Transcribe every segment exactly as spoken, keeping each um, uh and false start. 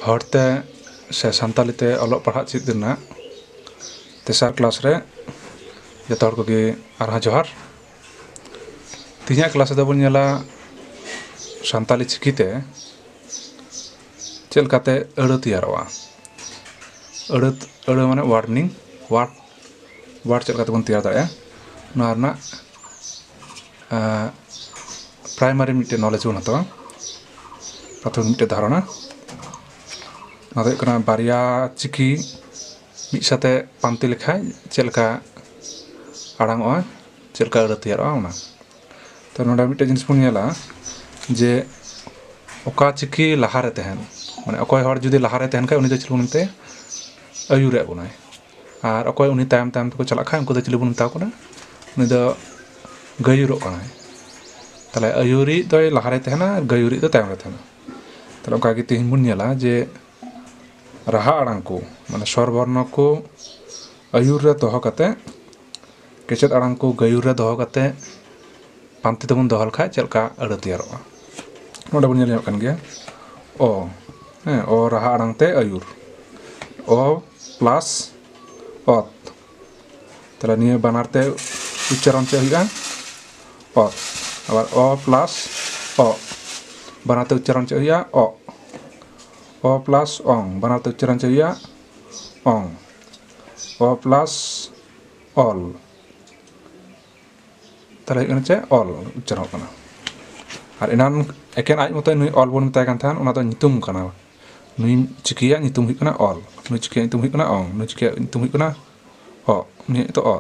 ᱦᱚᱲᱛᱮ ᱥᱮ ᱥᱟᱱᱛᱟᱞᱤ ᱛᱮ ᱚᱞᱚᱜ ᱯᱟᱲᱦᱟᱜ ᱪᱮᱫ ᱨᱮᱱᱟᱜ ᱛᱮᱥᱟᱨ ᱠᱞᱟᱥ ᱨᱮ ᱡᱚᱛᱚ ᱦᱚᱲ ᱠᱚᱜᱮ ᱟᱨᱦᱚᱸ ᱡᱚᱦᱟᱨ᱾ ᱛᱮᱦᱮᱧᱟᱜ ᱠᱞᱟᱥ ᱨᱮᱫᱚ ᱵᱚᱱ ᱧᱮᱞᱟ ᱥᱟᱱᱛᱟᱞᱤ ᱪᱤᱠᱤᱛᱮ ᱪᱮᱫ ᱞᱮᱠᱟᱛᱮ ᱟᱹᱲᱟᱹ ᱛᱮᱭᱟᱨᱚᱜᱼᱟ᱾ ᱟᱹᱲᱟᱹ, ᱟᱹᱲᱟᱹ ᱢᱟᱱᱮ word meaning, word, word ᱪᱮᱫ ᱞᱮᱠᱟᱛᱮ ᱵᱚᱱ ᱛᱮᱭᱟᱨ ᱫᱟᱲᱮᱭᱟᱜᱼᱟ, ᱱᱚᱣᱟ ᱨᱮᱱᱟᱜ ᱯᱨᱟᱭᱢᱟᱨᱤ ᱢᱤᱫᱴᱮᱱ ᱱᱚᱞᱮᱡᱽ ᱵᱚᱱ ᱦᱟᱛᱟᱣᱟ, ᱯᱨᱟᱛᱷᱚᱢᱤᱠ ᱢᱤᱫᱴᱮᱱ ᱫᱷᱟᱨᱚᱱᱟ᱾ ᱚᱱᱟ ᱫᱚ ᱦᱩᱭᱩᱜ ᱠᱟᱱᱟ ᱵᱟᱨᱭᱟ ᱪᱤᱠᱤ ᱢᱤᱫ ᱥᱟᱛᱮ ᱯᱟᱱᱛᱮ ᱞᱮᱠᱷᱟᱡ ᱪᱮᱫ ᱞᱮᱠᱟ ᱟᱲᱟᱝ ᱚᱜᱼᱟ, ᱪᱮᱫ ᱞᱮᱠᱟ ᱟᱹᱲᱟᱹ ᱛᱮᱭᱟᱨᱚᱜᱼᱟ ᱚᱱᱟ᱾ ᱛᱚ ᱱᱚᱰᱮ ᱢᱤᱫᱴᱮᱡ ᱡᱤᱱᱤᱥ ᱵᱚᱱ ᱧᱮᱞᱟ ᱡᱮ ᱚᱠᱟ ᱪᱤᱠᱤ ᱞᱟᱦᱟᱨᱮ ᱛᱟᱦᱮᱱ, ᱢᱟᱱᱮ ᱚᱠᱚᱭ ᱦᱚᱲ ᱡᱩᱫᱤ ᱞᱟᱦᱟᱨᱮ ᱛᱟᱦᱮᱱ ᱠᱷᱟᱡ ᱩᱱᱤ ᱫᱚ ᱪᱮᱫ ᱵᱚᱱ ᱢᱮᱛᱟᱭᱟ? ᱟᱹᱭᱩᱨᱮᱫ ᱵᱚᱱᱟᱭ᱾ ᱟᱨ ᱚᱠᱚᱭ ᱩᱱᱤ ᱛᱟᱭᱚᱢ ᱛᱟᱭᱚᱢ ᱛᱮᱠᱚ ᱪᱟᱞᱟᱜ ᱠᱷᱟᱡ ᱩᱱᱠᱩ ᱫᱚ ᱪᱤᱞᱤ ᱵᱚᱱ ᱢᱮᱛᱟ ᱠᱚ ᱠᱟᱱᱟ? ᱩᱱᱤ ᱫᱚ ᱜᱟᱹᱭᱩᱨᱚᱜ ᱠᱟᱱᱟᱭ᱾ ᱛᱟᱦᱞᱮ ᱟᱹᱭᱩᱨᱤᱡ ᱫᱚᱭ ᱞᱟᱦᱟᱨᱮ ᱛᱟᱦᱮᱱᱟ ᱟᱨ ᱜᱟᱹᱭᱩᱨᱤᱡ ᱫᱚ ᱛᱟᱭᱚᱢ ᱨᱮ ᱛᱟᱦᱮᱱᱟ᱾ ᱛᱟᱦᱞᱮ ᱚᱱᱠᱟᱜᱮ ᱛᱮᱦᱮᱧ ᱵᱚᱱ ᱧᱮᱞᱟ ᱡᱮ ᱨᱟᱦᱟ ᱟᱲᱟᱝ ᱠᱚ, ᱢᱟᱱᱮ ᱥᱚᱨ ᱵᱚᱨᱱᱚ ᱠᱚ ᱟᱹᱭᱩᱨ ᱨᱮ ᱫᱚᱦᱚ ᱠᱟᱛᱮ, ᱠᱮᱪᱮᱫ ᱟᱲᱟᱝ ᱠᱚ ᱜᱟᱹᱭᱩᱨ ᱨᱮ ᱫᱚᱦᱚ ᱠᱟᱛᱮ ᱯᱟᱱᱛᱮ ᱛᱮᱵᱚᱱ ᱫᱚᱦᱚ ᱞᱮᱠᱷᱟᱡ ᱪᱮᱫ ᱞᱮᱠᱟ ᱟᱹᱲᱟᱹ ᱛᱮᱭᱟᱨᱚᱜᱼᱟ᱾ ᱱᱚᱰᱮ ᱵᱚᱱ ᱧᱮᱞ ᱧᱟᱢᱚᱜ ᱠᱟᱱ ᱜᱮᱭᱟ ᱚ, ᱦᱮᱸ, ᱚ ᱨᱟᱦᱟ ᱟᱲᱟᱝ ᱛᱮ ᱟᱹᱭᱩᱨ, ᱚ ᱯᱞᱟᱥ ᱚᱛ᱾ ᱛᱟᱦᱞᱮ ᱱᱤᱭᱟᱹ ᱵᱟᱱᱟᱨ ᱛᱮ ᱩᱪᱪᱟᱨᱚᱱ ᱪᱮᱫ ᱦᱩᱭᱩᱜᱼᱟ? ᱚᱛ᱾ ᱟᱵᱟᱨ ᱚ ᱯᱞᱟᱥ ᱚ, ᱵᱟᱱᱟᱨ ᱛᱮ ᱩᱪᱪᱟᱨᱚᱱ ᱪᱮᱫ ᱦᱩᱭᱩᱜᱼᱟ? ᱚᱜ᱾ ᱚ ᱯᱞᱟᱥ ᱚᱝ, ᱵᱟᱱᱟᱨ ᱛᱮ ᱩᱪᱪᱟᱨᱚᱱ ᱪᱮᱫ ᱦᱩᱭᱩᱜᱼᱟ? ᱚᱝ᱾ ᱚ ᱯᱞᱟᱥ ᱚᱞ, ᱛᱟᱦᱞᱮ ᱦᱩᱭᱩᱜ ᱠᱟᱱᱟ ᱪᱮᱫ? ᱚᱞ ᱩᱪᱪᱟᱨᱚᱱ ᱠᱟᱱᱟ᱾ ᱟᱨ ᱮᱱᱟᱱ ᱮᱠᱮᱱ ᱟᱡ ᱢᱚᱛᱚ ᱱᱩᱭ ᱚᱞ ᱵᱚᱱ ᱢᱮᱛᱟᱭ ᱠᱟᱱ ᱛᱟᱦᱮᱸᱱ, ᱚᱱᱟ ᱫᱚ ᱧᱩᱛᱩᱢ ᱠᱟᱱᱟ᱾ ᱱᱩᱭ ᱪᱤᱠᱤᱭᱟᱜ ᱧᱩᱛᱩᱢ ᱦᱩᱭᱩᱜ ᱠᱟᱱᱟ ᱚᱞ, ᱱᱩᱭ ᱪᱤᱠᱤᱭᱟᱜ ᱧᱩᱛᱩᱢ ᱦᱩᱭᱩᱜ ᱠᱟᱱᱟ ᱚᱝ, ᱱᱩᱭ ᱪᱤᱠᱤᱭᱟᱜ ᱧᱩᱛᱩᱢ ᱦᱩᱭᱩᱜ ᱠᱟᱱᱟ ᱚ, ᱱᱩᱭ ᱦᱩᱭᱩᱜ ᱛᱚ ᱚ᱾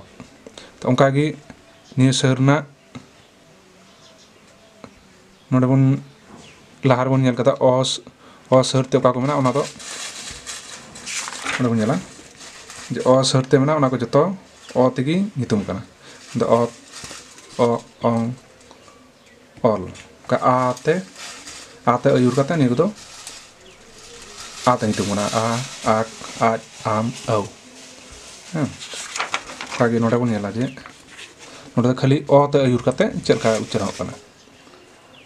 ᱛᱚ ᱚᱱᱠᱟᱜᱮ ᱱᱤᱭᱟᱹ ᱥᱟᱹᱨ ᱨᱮᱱᱟᱜ ᱱᱚᱰᱮ ᱵᱚᱱ, ᱞᱟᱦᱟ ᱨᱮᱵᱚᱱ ᱧᱮᱞ ᱠᱟᱫᱟ ᱚ ᱥ-, ᱚ ᱥᱟᱹᱨ ᱛᱮ ᱚᱠᱟ ᱠᱚ ᱢᱮᱱᱟᱜᱼᱟ, ᱚᱱᱟ ᱫᱚ ᱱᱚᱰᱮ ᱵᱚᱱ ᱧᱮᱞᱟ ᱡᱮ ᱚ ᱥᱟᱹᱨ ᱛᱮ ᱢᱮᱱᱟᱜᱼᱟ, ᱚᱱᱟ ᱠᱚ ᱡᱚᱛᱚ ᱚ ᱛᱮᱜᱮ ᱧᱩᱛᱩᱢ ᱠᱟᱱᱟ᱾ ᱫᱚ ᱚ, ᱚ, ᱚᱝ, ᱚᱞ᱾ ᱚᱱᱠᱟ ᱟ ᱛᱮ, ᱟ ᱛᱮ ᱟᱹᱭᱩᱨ ᱠᱟᱛᱮ ᱱᱤᱭᱟᱹ ᱠᱚᱫᱚ ᱟ ᱛᱮ ᱧᱩᱛᱩᱢ ᱠᱟᱱᱟ᱾ ᱟ, ᱟᱠ, ᱟᱡ, ᱟᱢ, ᱟᱹᱣ᱾ ᱦᱮᱸ, ᱚᱱᱠᱟᱜᱮ ᱱᱚᱰᱮ ᱵᱚᱱ ᱧᱮᱞᱟ ᱡᱮ ᱱᱚᱰᱮ ᱫᱚ ᱠᱷᱟᱹᱞᱤ ᱚ ᱛᱮ ᱟᱹᱭᱩᱨ ᱠᱟᱛᱮ ᱪᱮᱫ ᱞᱮᱠᱟ ᱩᱪᱪᱟᱨᱚᱱᱚᱜ ᱠᱟᱱᱟ᱾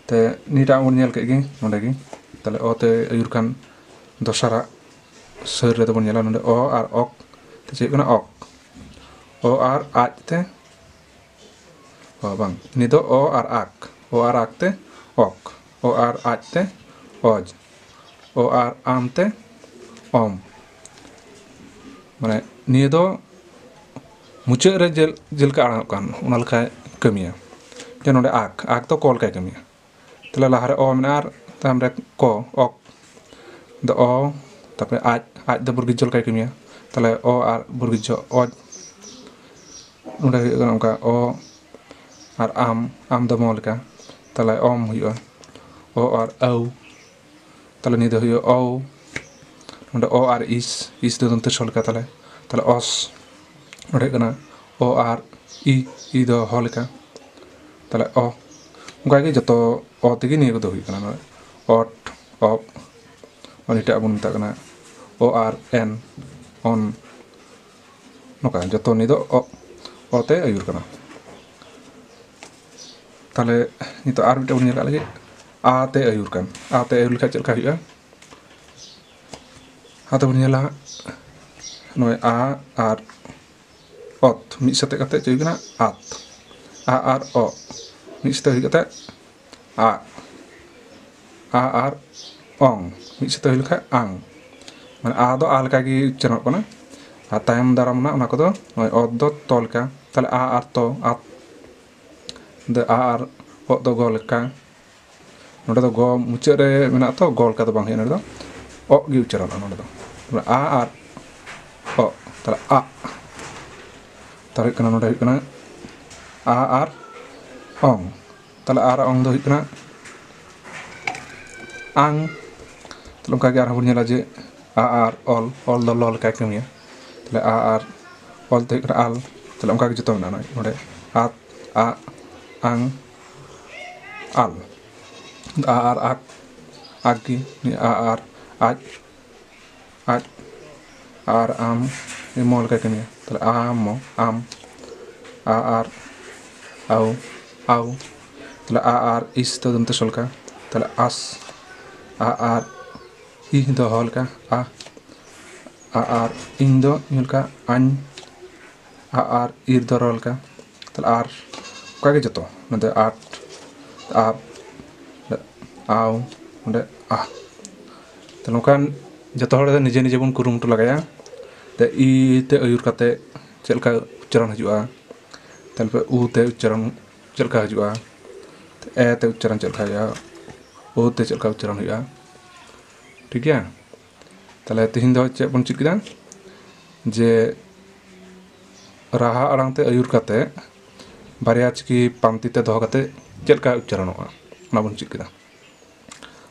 ᱛᱮ ᱱᱤᱭᱟᱹᱴᱟᱜ ᱵᱚᱱ ᱧᱮᱞ ᱠᱮᱫ ᱜᱮ ᱱᱚᱰᱮ ᱜᱮ᱾ ᱛᱟᱦᱞᱮ ᱚ ᱛᱮ ᱟᱹᱭᱩᱨ ᱠᱷᱟᱱ ᱫᱚᱥᱟᱨᱟᱜ ᱥᱟᱹᱨ ᱨᱮᱫᱚ ᱵᱚᱱ ᱧᱮᱞᱟ ᱱᱚᱰᱮ ᱚ ᱟᱨ ᱚᱠ ᱛᱮ ᱪᱮᱫ ᱦᱩᱭᱩᱜ ᱠᱟᱱᱟ? ᱚᱠ᱾ ᱚ ᱟᱨ ᱟᱡ ᱛᱮ ᱚ ᱵᱟᱝ, ᱱᱤᱭᱟᱹ ᱫᱚ ᱚ ᱟᱨ ᱟᱠ, ᱚ ᱟᱨ ᱟᱠ ᱛᱮ ᱚᱠ, ᱚ ᱟᱨ ᱟᱡ ᱛᱮ ᱚᱡ, ᱚ ᱟᱨ ᱟᱢ ᱛᱮ ᱚᱢ᱾ ᱢᱟᱱᱮ ᱱᱤᱭᱟᱹ ᱫᱚ ᱢᱩᱪᱟᱹᱫ ᱨᱮ ᱡᱮ-, ᱡᱮᱞᱮᱠᱟ ᱟᱲᱟᱝᱚᱜ ᱠᱟᱱ ᱚᱱᱟ ᱞᱮᱠᱟᱭ ᱠᱟᱹᱢᱤᱭᱟ᱾ ᱡᱮ ᱱᱚᱰᱮ ᱟᱠ, ᱟᱠ ᱫᱚ ᱠᱚ ᱞᱮᱠᱟᱭ ᱠᱟᱹᱢᱤᱭᱟ᱾ ᱛᱟᱦᱞᱮ ᱞᱟᱦᱟᱨᱮ ᱚ ᱢᱮᱱᱟᱜᱼᱟ ᱟᱨ ᱛᱟᱭᱚᱢ ᱨᱮ ᱠᱚ, ᱚᱠ᱾ ᱫᱚ ᱚ, ᱛᱟᱨᱯᱚᱨᱮ ᱟᱡ, ᱟᱡ ᱫᱚ ᱵᱚᱨᱜᱤᱡ ᱡᱚ ᱞᱮᱠᱟᱭ ᱠᱟᱹᱢᱤᱭᱟ᱾ ᱛᱟᱦᱞᱮ ᱚ ᱟᱨ ᱵᱚᱨᱜᱤᱡ ᱡᱚ ᱚᱡ᱾ ᱱᱚᱰᱮ ᱦᱩᱭᱩᱜ ᱠᱟᱱᱟ ᱚᱱᱠᱟ ᱚ ᱟᱨ ᱟᱢ, ᱟᱢ ᱫᱚ ᱢᱚ ᱞᱮᱠᱟ᱾ ᱛᱟᱦᱞᱮ ᱚᱢ ᱦᱩᱭᱩᱜᱼᱟ᱾ ᱚ ᱟᱨ ᱟᱹᱣ᱾ ᱛᱟᱦᱞᱮ ᱱᱤᱭᱟᱹ ᱫᱚ ᱦᱩᱭᱩᱜᱼᱟ ᱚᱣ᱾ ᱱᱚᱰᱮ ᱚ ᱟᱨ ᱤᱥ, ᱤᱥ ᱫᱚ ᱫᱚᱱᱛᱮ ᱥᱚ ᱞᱮᱠᱟ᱾ ᱛᱟᱦᱞᱮ, ᱛᱟᱦᱞᱮ ᱚᱥ᱾ ᱱᱚᱰᱮ ᱦᱩᱭᱩᱜ ᱠᱟᱱᱟ ᱚ ᱟᱨ ᱤ, ᱤ ᱫᱚ ᱦᱚ ᱞᱮᱠᱟ᱾ ᱛᱟᱦᱞᱮ ᱚ᱾ ᱚᱱᱠᱟᱜᱮ ᱡᱚᱛᱚ ᱚ ᱛᱮᱜᱮ ᱱᱤᱭᱟᱹ ᱠᱚᱫᱚ ᱦᱩᱭᱩᱜ ᱠᱟᱱᱟ᱾ ᱱᱚᱰᱮ ᱚᱴ, ᱚᱯ, ᱱᱤᱭᱟᱹᱴᱟᱜ ᱵᱚᱱ ᱢᱮᱛᱟᱜ ᱠᱟᱱᱟ ᱚ ᱟᱨ ᱮᱱ, ᱚᱱ᱾ ᱱᱚᱝᱠᱟ ᱡᱚᱛᱚ ᱱᱤᱭᱟᱹ ᱫᱚ ᱚ, ᱚ ᱛᱮ ᱟᱹᱭᱩᱨ ᱠᱟᱱᱟ᱾ ᱛᱟᱦᱞᱮ ᱱᱤᱛᱚᱜ ᱟᱨ ᱢᱤᱫᱴᱮᱱ ᱵᱚᱱ ᱧᱮᱞ ᱠᱟᱜ ᱞᱟᱹᱜᱤᱫ, ᱟ ᱛᱮ ᱟᱹᱭᱩᱨ ᱠᱟᱱ᱾ ᱟ ᱛᱮ ᱟᱹᱭᱩᱨ ᱞᱮᱠᱷᱟᱱ ᱪᱮᱫ ᱞᱮᱠᱟ ᱦᱩᱭᱩᱜᱼᱟ? ᱟ ᱛᱮᱵᱚᱱ ᱧᱮᱞᱟ ᱦᱟᱸᱜ, ᱱᱚᱜᱼᱚᱭ ᱟ ᱟᱨ ᱚᱛ ᱢᱤᱫ ᱥᱟᱛᱮᱜ ᱠᱟᱛᱮ ᱪᱮᱫ ᱦᱩᱭᱩᱜ ᱠᱟᱱᱟ? ᱟᱛ᱾ ᱟ ᱟᱨ ᱚ ᱢᱤᱫ ᱥᱟᱛᱮᱜ ᱦᱩᱭ ᱠᱟᱛᱮ ᱟ, ᱟ ᱟᱨ ᱚᱝ ᱢᱤᱫ ᱥᱟᱛᱮᱜ ᱦᱩᱭ ᱞᱮᱠᱷᱟᱱ ᱟᱝ᱾ ᱢᱟᱱᱮ ᱟ ᱫᱚ ᱟ ᱞᱮᱠᱟᱜᱮ ᱩᱪᱪᱟᱨᱚᱱᱚᱜ ᱠᱟᱱᱟ, ᱟᱨ ᱛᱟᱭᱚᱢ ᱫᱟᱨᱟᱢ ᱨᱮᱱᱟᱜ ᱚᱱᱟ ᱠᱚᱫᱚ ᱱᱚᱜᱼᱚᱭ ᱚᱛ ᱫᱚ ᱛᱚ ᱞᱮᱠᱟ᱾ ᱛᱟᱦᱞᱮ ᱟ ᱟᱨ ᱛᱚ, ᱟᱛ᱾ ᱫᱚ ᱟ ᱟᱨ ᱚᱜ ᱫᱚ ᱜᱚ ᱞᱮᱠᱟ᱾ ᱱᱚᱰᱮ ᱫᱚ ᱜᱚ ᱢᱩᱪᱟᱹᱫ ᱨᱮ ᱢᱮᱱᱟᱜ ᱛᱚ, ᱜᱚ ᱞᱮᱠᱟ ᱫᱚ ᱵᱟᱝ ᱦᱩᱭᱩᱜᱼᱟ, ᱱᱚᱰᱮ ᱫᱚ ᱚᱜ ᱜᱮ ᱩᱪᱪᱟᱨᱚᱱᱚᱜᱼᱟ᱾ ᱱᱚᱰᱮ ᱫᱚ ᱟ ᱟᱨ ᱚᱜ, ᱛᱟᱦᱞᱮ ᱟᱜ᱾ ᱛᱟᱦᱞᱮ ᱦᱩᱭᱩᱜ ᱠᱟᱱᱟ, ᱱᱚᱰᱮ ᱦᱩᱭᱩᱜ ᱠᱟᱱᱟ ᱟ ᱟᱨ ᱚᱝ᱾ ᱛᱟᱦᱞᱮ ᱟ ᱟᱨ ᱚᱝ ᱫᱚ ᱦᱩᱭᱩᱜ ᱠᱟᱱᱟ ᱟᱝ᱾ ᱛᱟᱦᱞᱮ ᱚᱱᱠᱟᱜᱮ ᱟᱨᱦᱚᱸ ᱵᱚᱱ ᱧᱮᱞᱟ ᱡᱮ ᱟ ᱟᱨ ᱚᱞ, ᱚᱞ ᱫᱚ ᱞᱚ ᱞᱮᱠᱟᱭ ᱠᱟᱹᱢᱤᱭᱟ᱾ ᱛᱟᱦᱞᱮ ᱟ ᱟᱨ ᱚᱞ ᱛᱮ ᱦᱩᱭᱩᱜ ᱠᱟᱱᱟ ᱟᱞ᱾ ᱛᱟᱦᱞᱮ ᱚᱱᱠᱟᱜᱮ ᱡᱚᱛᱚ ᱢᱮᱱᱟᱜᱼᱟ ᱱᱚᱰᱮ, ᱟᱛ, ᱟᱜ, ᱟᱝ, ᱟᱞ᱾ ᱟ ᱟᱨ ᱟᱠ, ᱟᱠ ᱜᱮ᱾ ᱱᱤᱭᱟᱹ ᱟ ᱟᱨ ᱟᱡ, ᱟᱡ, ᱟᱨ ᱟᱢ, ᱢᱚ ᱞᱮᱠᱟᱭ ᱠᱟᱹᱢᱤᱭᱟ᱾ ᱛᱟᱦᱞᱮ ᱟᱢ, ᱢᱚ, ᱟᱢ᱾ ᱟ ᱟᱨ ᱟᱣ, ᱟᱣ᱾ ᱛᱟᱦᱞᱮ ᱟ ᱟᱨ ᱤᱥ ᱫᱚ ᱫᱚᱱᱛᱮ ᱥᱚ ᱞᱮᱠᱟ᱾ ᱛᱟᱦᱞᱮ ᱟᱥ᱾ ᱟ ᱟᱨ ᱤ ᱫᱚ ᱦᱚ ᱞᱮᱠᱟ, ᱟ, ᱟ ᱟᱨ ᱤᱧ ᱫᱚ ᱤᱧ ᱞᱮᱠᱟ, ᱟᱧ, ᱟ ᱟᱨ ᱤᱨ ᱫᱚ ᱨᱚ ᱞᱮᱠᱟ᱾ ᱛᱟᱦᱞᱮ ᱟᱨ ᱚᱱᱠᱟ ᱜᱮ ᱡᱚᱛᱚ, ᱱᱚᱰᱮ ᱟᱴ, ᱟᱯ, ᱟᱣ, ᱱᱚᱰᱮ ᱟ᱾ ᱛᱟᱦᱞᱮ ᱱᱚᱝᱠᱟᱱ ᱡᱚᱛᱚ ᱦᱚᱲ ᱱᱤᱡᱮ ᱱᱤᱡᱮ ᱵᱚᱱ ᱠᱩᱨᱩᱢᱩᱴᱩ ᱞᱟᱜᱟᱭᱟ᱾ ᱛᱮ ᱤ ᱛᱮ ᱟᱹᱭᱩᱨ ᱠᱟᱛᱮ ᱪᱮᱫ ᱞᱮᱠᱟ ᱩᱪᱪᱟᱨᱚᱱ ᱦᱤᱡᱩᱜᱼᱟ, ᱛᱟᱨᱯᱚᱨᱮ ᱩ ᱛᱮ ᱩᱪᱪᱟᱨᱚᱱ ᱪᱮᱫ ᱞᱮᱠᱟ ᱦᱤᱡᱩᱜᱼᱟ, ᱮ ᱛᱮ ᱩᱪᱪᱟᱨᱚᱱ ᱪᱮᱫ ᱞᱮᱠᱟ ᱦᱩᱭᱩᱜᱼᱟ, ᱳ ᱛᱮ ᱪᱮᱫ ᱞᱮᱠᱟ ᱩᱪᱪᱟᱨᱚᱱ ᱦᱩᱭᱩᱜᱼᱟ, ᱴᱷᱤᱠ ᱜᱮᱭᱟ᱾ ᱛᱟᱦᱞᱮ ᱛᱮᱦᱮᱧ ᱫᱚ ᱪᱮᱫ ᱵᱚᱱ ᱪᱮᱫ ᱠᱮᱫᱟ, ᱡᱮ ᱨᱟᱦᱟ ᱟᱲᱟᱝ ᱛᱮ ᱟᱹᱭᱩᱨ ᱠᱟᱛᱮ ᱵᱟᱨᱭᱟ ᱪᱤᱠᱤ ᱯᱟᱱᱛᱮ ᱛᱮ ᱫᱚᱦᱚ ᱠᱟᱛᱮ ᱪᱮᱫ ᱞᱮᱠᱟ ᱩᱪᱪᱟᱨᱚᱱᱚᱜᱼᱟ, ᱚᱱᱟ ᱵᱚᱱ ᱪᱮᱫ ᱠᱮᱫᱟ᱾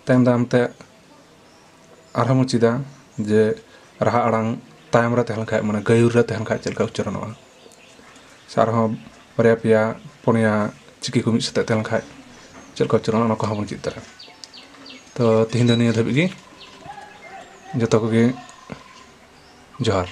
ᱛᱟᱭᱚᱢ ᱫᱟᱨᱟᱢ ᱛᱮ ᱟᱨᱦᱚᱸ ᱵᱚᱱ ᱪᱮᱫᱟ ᱡᱮ ᱨᱟᱦᱟ ᱟᱲᱟᱝ ᱛᱟᱭᱚᱢ ᱨᱮ ᱛᱟᱦᱮᱸ ᱞᱮᱱ ᱠᱷᱟᱡ, ᱢᱟᱱᱮ ᱜᱟᱹᱭᱩᱨ ᱨᱮ ᱛᱟᱦᱮᱸ ᱞᱮᱱ ᱠᱷᱟᱡ ᱪᱮᱫ ᱞᱮᱠᱟ ᱩᱪᱪᱟᱨᱚᱱᱚᱜᱼᱟ, ᱥᱮ ᱟᱨᱦᱚᱸ ᱵᱟᱨᱭᱟ ᱯᱮᱭᱟ ᱯᱩᱱᱭᱟ ᱪᱤᱠᱤ ᱠᱚ ᱢᱤᱫ ᱥᱟᱛᱮᱜ ᱛᱟᱦᱮᱸ ᱞᱮᱱ ᱠᱷᱟᱡ ᱪᱮᱫ ᱞᱮᱠᱟ ᱩᱪᱪᱟᱨᱚᱱᱚᱜᱼᱟ, ᱚᱱᱟ ᱠᱚᱦᱚᱸ ᱵᱚᱱ ᱪᱮᱫ ᱫᱟᱲᱮᱭᱟᱜᱼᱟ᱾ ᱛᱚ ᱛᱮᱦᱮᱧ ᱫᱚ ᱱᱤᱭᱟᱹ ᱫᱷᱟᱹᱵᱤᱡ ᱜᱮ᱾ ᱡᱚᱛᱚ ᱠᱚᱜᱮ ᱡᱚᱦᱟᱨ᱾